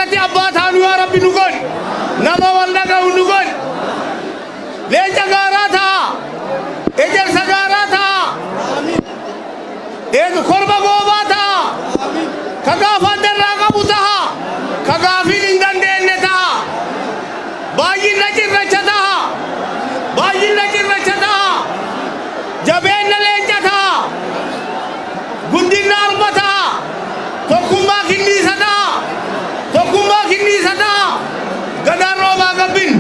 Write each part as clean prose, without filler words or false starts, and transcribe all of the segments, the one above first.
irratti abbaa taanu yaa Rabbi nu godhi. Nama wal dhaga'u nu godhi. Leenca gaaraa ta'a. Ejersa gaaraa ta'a. Eegu korma goobaa ta'a. Ka gaafa addarraa qabu ta'a. Ka gaafiin hin dandeenye ta'a. Baay'ina cirracha ta'a. Baay'ina cirracha ta'a. Jabeenna leenca ta'a. Guddinna arba ta'a. Tokkummaa kinniisa ta'a. Tokkummaa kinniisa ta'a. Gadaan roobaa gabbin.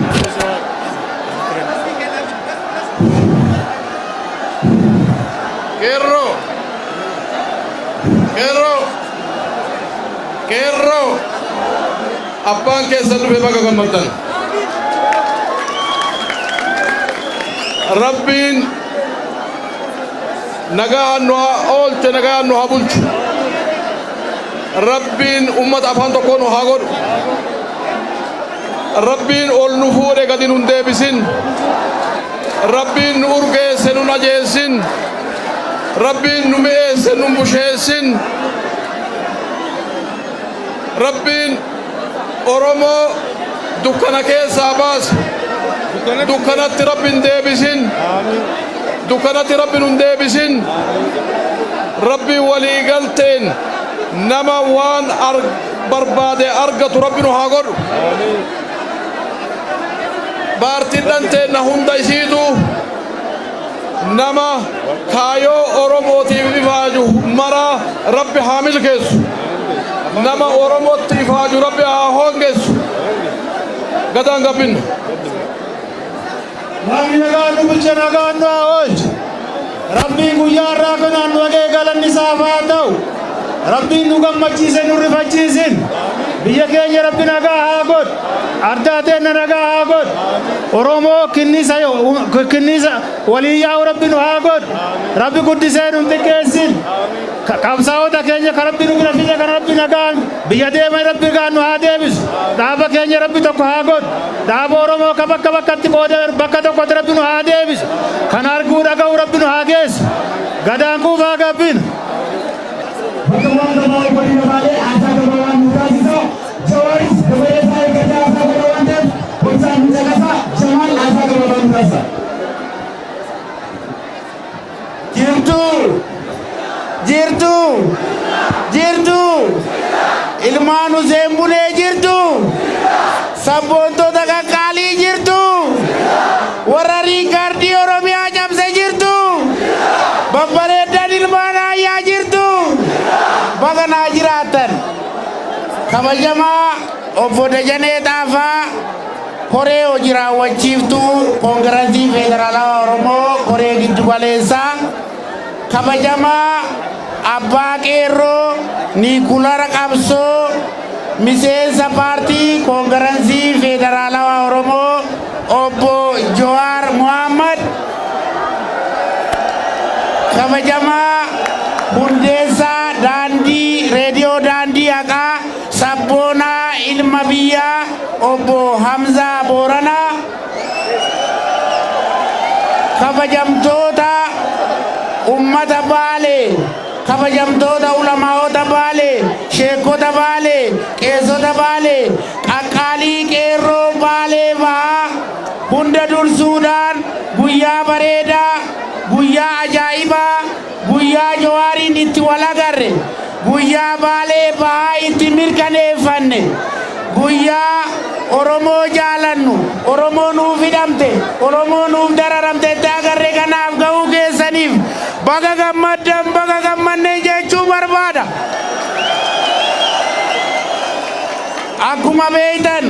Qeerroo! Qeerroo! Qeerroo! Abbaan keessan dhufe baga gammaddan. Rabbiin nagaan nu haa oolche, nagaan nu haa bulchu. Rabbiin ummata afaan tokkoo nu haa godhu. Rabbiin ol nu fuudhe gadi nun deebisin. Rabbiin nu urgeesse nun ajeessin. Rabbiin nu mi'eesse nun busheessin. Rabbiin Oromoo dukkana keessaa baase. Dukkanatti Rabbi hin deebisin. Dukkanatti Rabbi nun deebisin. Rabbiin walii galteen nama waan barbaade argatu Rabbi nu haa godhu. Paartiidhaan teenna hunda isiitu nama kaayoo Oromootiif ifaaju maraa Rabbi haa milkeessu. Nama Oromootti ifaaju Rabbi haa hongessu. Gadaan gabbinna. Waaqni nagaan nu bulche, nagaan nu haa oolchu. Rabbiin guyyaa har'aa kanaan nu dhagee galanni isaaf haa ta'u. Rabbiin nu gammachiise nu rifachiisin. Biyya keenya Rabbi nagaa haa godhu. Ardaa teenna nagaa haa godhu. Oromoo kinniisa kinniisa walii yaa'u Rabbi nu haa godhu. Rabbi guddisee nu hin xiqqeessin. Qabsaa'ota keenya kan Rabbi nu bira fide kan Rabbi nagaan biyya deeman Rabbi nagaan nu haa deebisu. Dhaaba keenya Rabbi tokko haa godhu. Dhaaba Oromoo ka bakka bakkatti qoodame bakka tokkotti Rabbi nu haa deebisu. Kan arguu dhaga'u Rabbi nu haa geessu. Gadaan quufaa gabbin. Bakka bu'aan gabaa godina Baalee haasaa gabaabaa nu taasisa. Jawaaris dabaree isaa eeggatee haasaa godha waan ta'eef obsaan nu caqasaa. Jamaal haasaa gabaabaa nu taasisa. Jirtuu! Jirtuu! Jirtuu! Ilmaan Huseen Bunee jirtuu! Sabboontota qaqqaalii jirtuu! Warra riikaardii Oromiyaa cabse jirtuu! Babbareeddan ilmaan Aayyaa jirtuu! Baga naa jiraattan. Kabajamaa Obbo Dajanee Xaafaa, Koree Hojii Raawwachiiftuu Koongirasii Federaalawaa Oromoo Koree Giddugaleessaa, kabajamaa Abbaa Qeerroo Niikulara Qabsoo, miseensa Paartii Koongirasii Federaalawaa Oromoo Obbo Jawaar Mohammad, kabajamaa hundeessaa Daandii Reediyoo Daandii Haqaa, Sabboonaa ilma biyyaa Obbo Hamzaa Booranaa, kabajamtoota ummata Baalee, kabajamtoota ulamaa'ota Baalee, sheekota Baalee, qeessota Baalee, qaqqaalii qeerroo Baalee Bahaa, hunda dursuudhaan guyyaa bareedaa, guyyaa ajaa'ibaa, guyyaa Jawaariin itti wal agarre, guyyaa Baalee Bahaa itti mirkaneeffanne, guyyaa Oromoo jaalannu, Oromoo nuuf hidhamte, Oromoo nuuf dararamte itti agarre kanaaf ga'uu keessaniif baga gammaddan, baga gammanne jechuu barbaada. Akkuma beektan,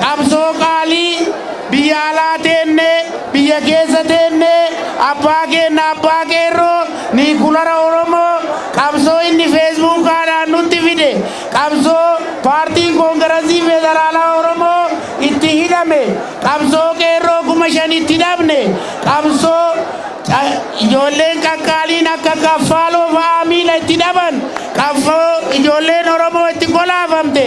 qabsoo qaalii biyya alaa teennee, biyya keessa teennee, abbaa keenya abbaa qeerroo niikulara Oromoo, qabsoo inni feesbuukaadhaan nutti fide, qabsoo Paartiin Koongirasii Federaalaa Oromoo itti hidhame, qabsoo qeerroo 5,000 itti dhabne, qabsoo ijoolleen qaqqaaliin akka Kaffaaloo fa'aa miila itti dhaban, qabsoo ijoolleen Oromoo itti kolaafamte,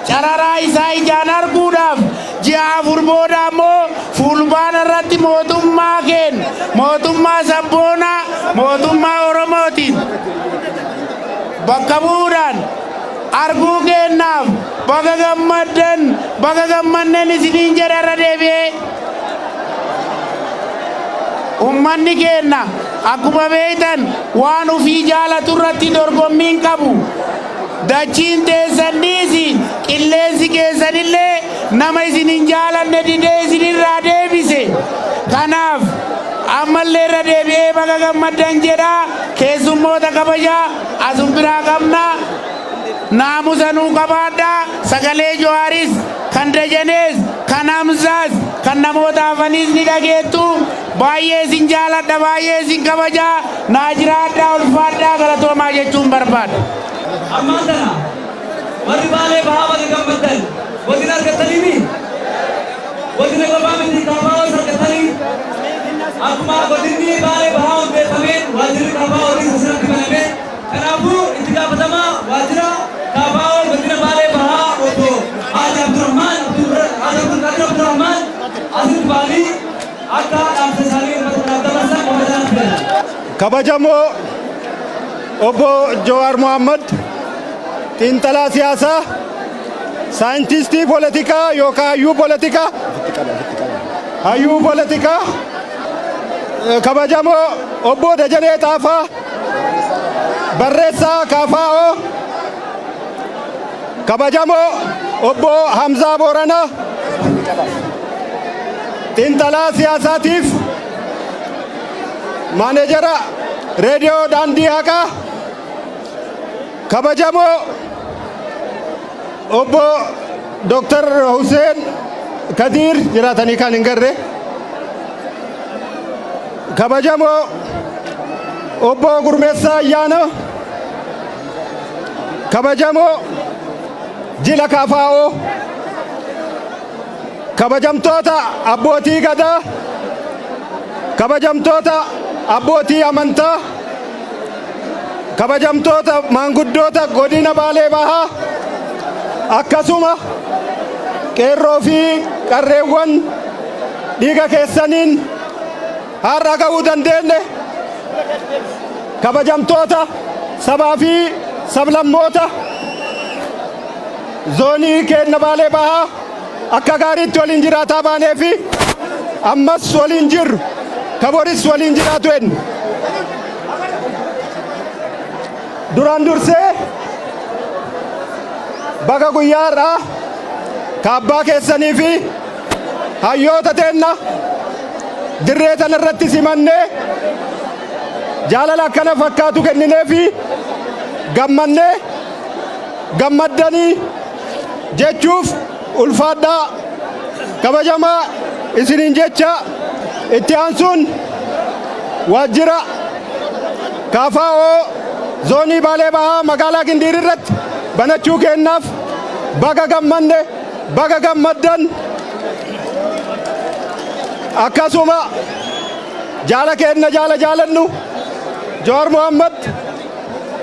cararaa isaa ijaan arguudhaaf ji'a 4 booda ammoo Fulbaana irratti mootummaa keenya, mootummaa sabboonaa, mootummaa Oromootiin bakka bu'uudhaan arguu keennaaf Baga gammaddan, baga gammannen isiniin jedha irra deebi'ee. Ummanni keenna akkuma beektan waan ufii jaalatu irratti dorgommii hin qabu. Dachiin teessanniis qilleensi keessanillee nama isin hin jaalanne didee isinirraa deebise. Kanaaf ammallee irra deebi'ee baga gammaddan jedha. Keessummoota kabajaa asum biraa qabna. Naamusa nuu qabaadhaa. Sagalee Jawaaris, kan Dajanees, kan Hamzaas, kan namoota hafaniis ni dhageettu. Baay'ee isin jaaladha, baay'ee isin kabaja. Naa jiraadhaa, ulfaadhaa, galatoomaa jechuun barbaada. Ammaan tana warri Baalee Bahaa baga gammaddan. Godina argattaniimi? Godina qofaa miti, KFOs argattanii. Akkuma godinni Baalee Bahaa hundeeffameen waajjirri KFOtis asirratti baname. Kanaafuu itti gaafatamaa waajjira KFO godina Baalee Bahaa obbo Haaji Abdurrahmaan Haaji Abdulqaadir Abdurrahmaan asitti ba'anii akka dhaamsa isaanii uummata kanaaf dabarsan kabajaan affeera. Kabajamoo obbo Jawaar Mohammad, xiinxalaa siyaasaa, saayintistii poolitikaa yookaan hayyuu poolitikaa, kabajamoo obbo Dajanee Xaafaa, barreessaa KFO, kabajamoo obbo Hamzaa Booranaa, xiinxalaa siyaasaatiif maanejara reediyoo Daandii Haqaa, kabajamoo obbo Dr. Hussein Kadiir, jiraatanii kan hin garre, kabajamoo obbo Gurmeessaa Ayyaana, kabajamoo jila KFO, kabajamtoota abbootii gadaa, kabajamtoota abbootii amantaa, kabajamtoota maanguddoota godina Baalee Bahaa, akkasuma qeerroo fi qarreewwan dhiiga keessaniin har'a ga'uu dandeenye, kabajamtoota sabaa fi sablammoota zoonii keenya Baalee Bahaa akka gaariitti waliin jiraataa baanee fi ammas waliin jirru, kaboris waliin jiraatu ennu. Duraan dursee baga guyyaa har'aa kaabbaa keessanii fi hayyoota teenna dirree tana irratti simannee jaalala akkana fakkaatu kenninee fi gammannee gammaddanii jechuuf ulfaadhaa, kabajamaa isiniin jecha, itti aansuun waajjira KFO zoonii Baalee Bahaa magaalaa Gindiir irratti banachuu kennaaf baga gammanne, baga gammaddan. Akkasuma jaala keenna, jaala jaalannu Jawaar Mohammad,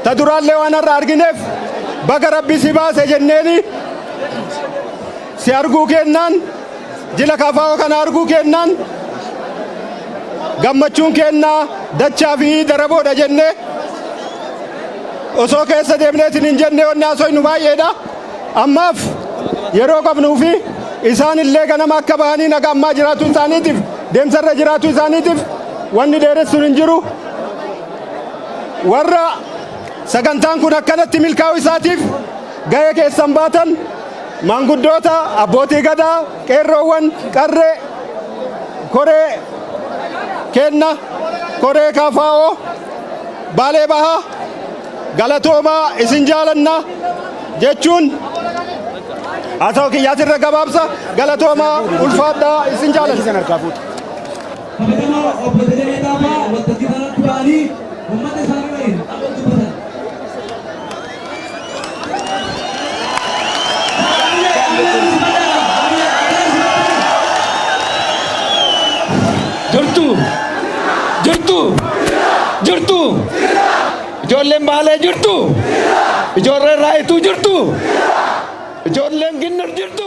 ta duraallee waan har'a argineef baga Rabbi si baase jenneeni, si arguu kennaan, jila KFO kana arguu kennaan gammachuun kennaa dachaa fi daraboodha jennee osoo keessa deemneetiin hin jenne wanni haasofnu baay'eedha. Ammaaf yeroo qabnuu fi isaan illee ganama akka bahanii naga ammaa jiraachuu isaaniitiif, deemsarra jiraachuu isaaniitiif wanni dheeressuun hin jiru. Warra sagantaan kun akkanatti milkaa'uu isaatiif gahee keessan baatan, maanguddoota, abbootii gadaa, qeerroowwan, qarree, koree kenna, koree KFO Baalee Bahaa, galatoomaa, isin jaalanna jechuun haasawaa kiyyaatirra gabaabsa. Galatoomaa, ulfaadhaa, isin jaalanna. Kabajamoo obbo Dajanee Xaafaa waltajjii kanatti ba'anii uummata isaanii waliin akka dubbatan. Jirtu, jirtu, jirtu. Ijoolleen Baalee jirtu. Ijoolleen Raayituu jirtu. Ijoolleen Ginnir jirtu.